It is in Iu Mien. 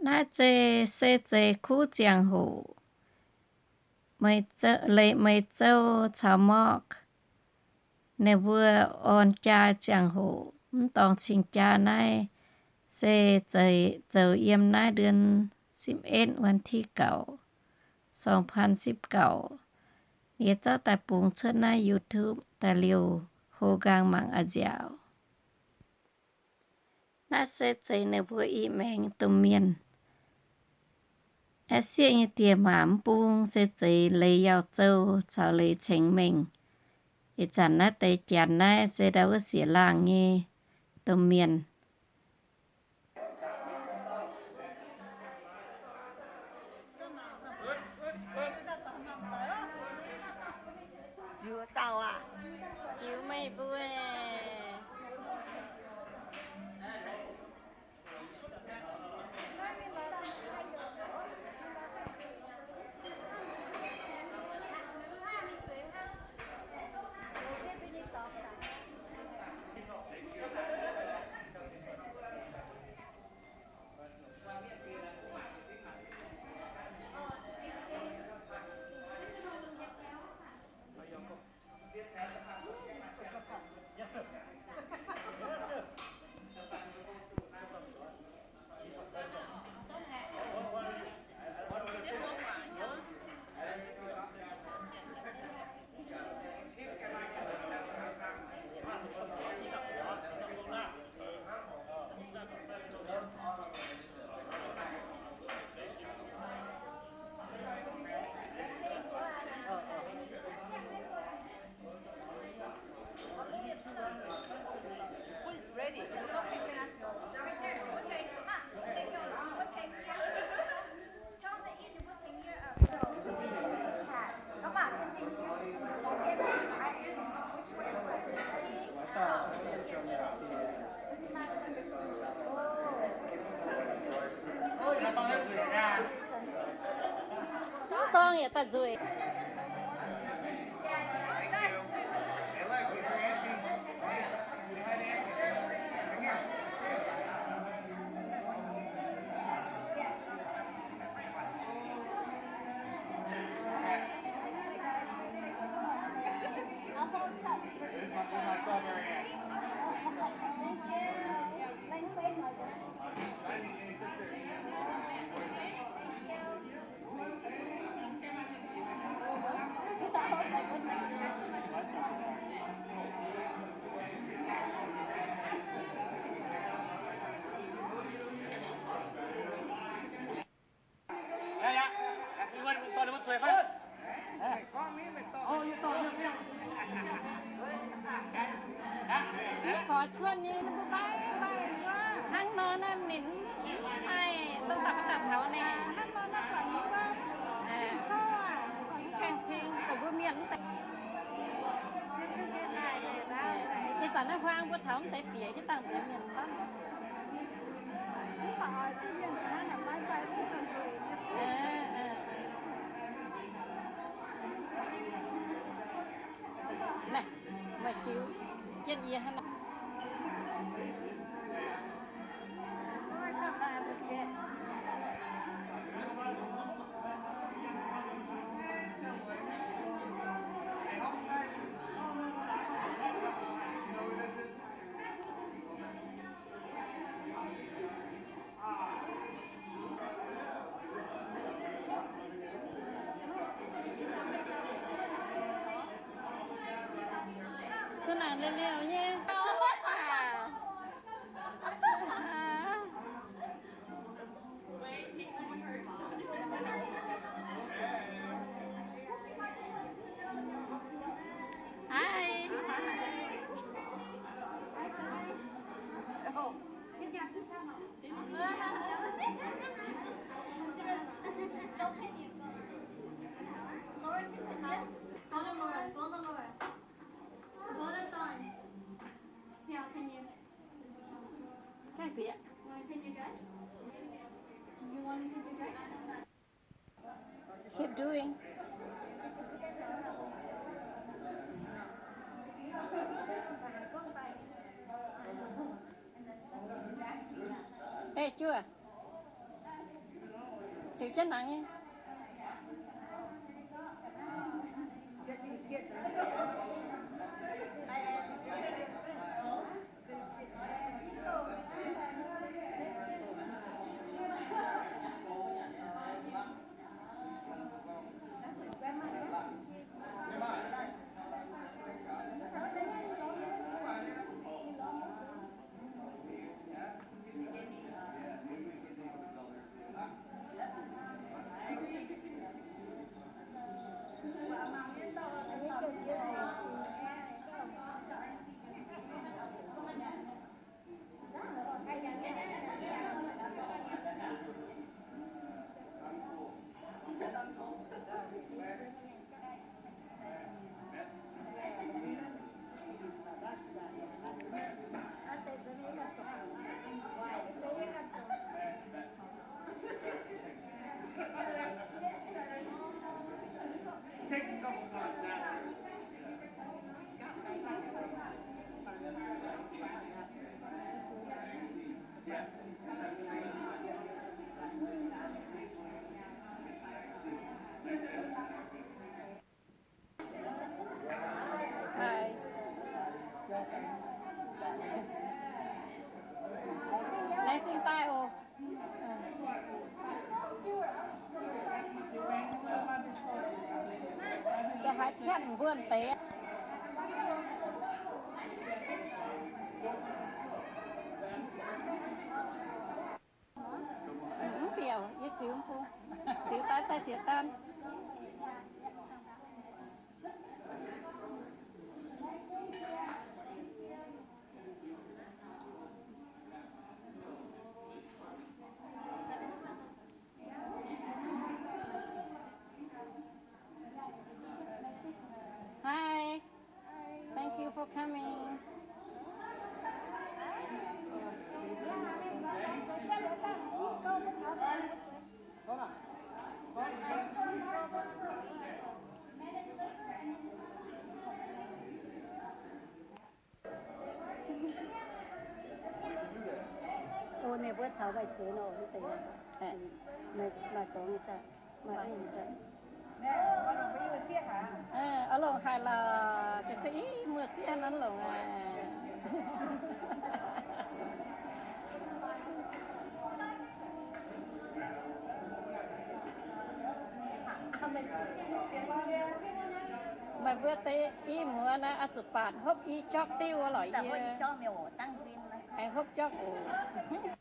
Naaiv zeiz se zeiz kuv ziangh hoc, Meiz Zouv, Leiz Meiz Zouv caux Mork ninh mbuo orn jaa ziangh hoc mv dorngx cing-jaa naaiv se zeiz zoux yiem naaiv เดือนสิบเอ็ด วันที่เก้า สองพันสิบเก้า. Yie zorqv daaih bungx cuotv naaiv YouTube daaih liouh hlo nqaang mangc a'nziaauc. Naaiv se zeiz ninh mbuo i maengx domh mienh. Aeqv, sieqv nyei dieh maac mv bung se zeiz Leiz Yauh Zouv caux Leiz Ceng Mengh. Ih zanc naaiv deix janx naaiv se ndau wuov siec laangh nyei domh mienh. Ziux dauh aqv. Ziux meih mbuo. Zorng yietc daaih nzueic. Yie korv cuotv nyei, hnangv nor naaiv ninh mv maaih dongh daaih faaux daaih taux naaic. Gaengh cing dongh mbuo mienh mv deix. Ih zanc naaiv huaang mbuo taux mv deix bieqc jienv dangh nzueic mienh camv. Naaiv, meih ziux jienv yie hnangv naaiv. Duqv naaic liouh liouh nyei. Hi. Lower, continue. Go to Laura, go to Laura. Go to Dawn. Now, can you? Laura, can you dress? You want me to do dress? Keep doing. Ê, chưa? Ziux jienv nangx nyei. Takes a couple times, that's it. Hi. Laengz zingh daaih oc. Ziouc haiz piatv mbuo deix. Mv bieqc, yie ziux bung, ziux daaih daaih siex daan. Hi. Thank you for coming. Ninh mbuo caux meih zueiz nor, maaih dorngx, maaih ong. Oix longc haaix lorqc, ga'sie i muoz-sieqv hnangv longc aqv. Meih mbuo deix i muoz naaiv oix zuqc baatc hopv i jopv diuv lorqc yie. Aengx hopv jopv oc.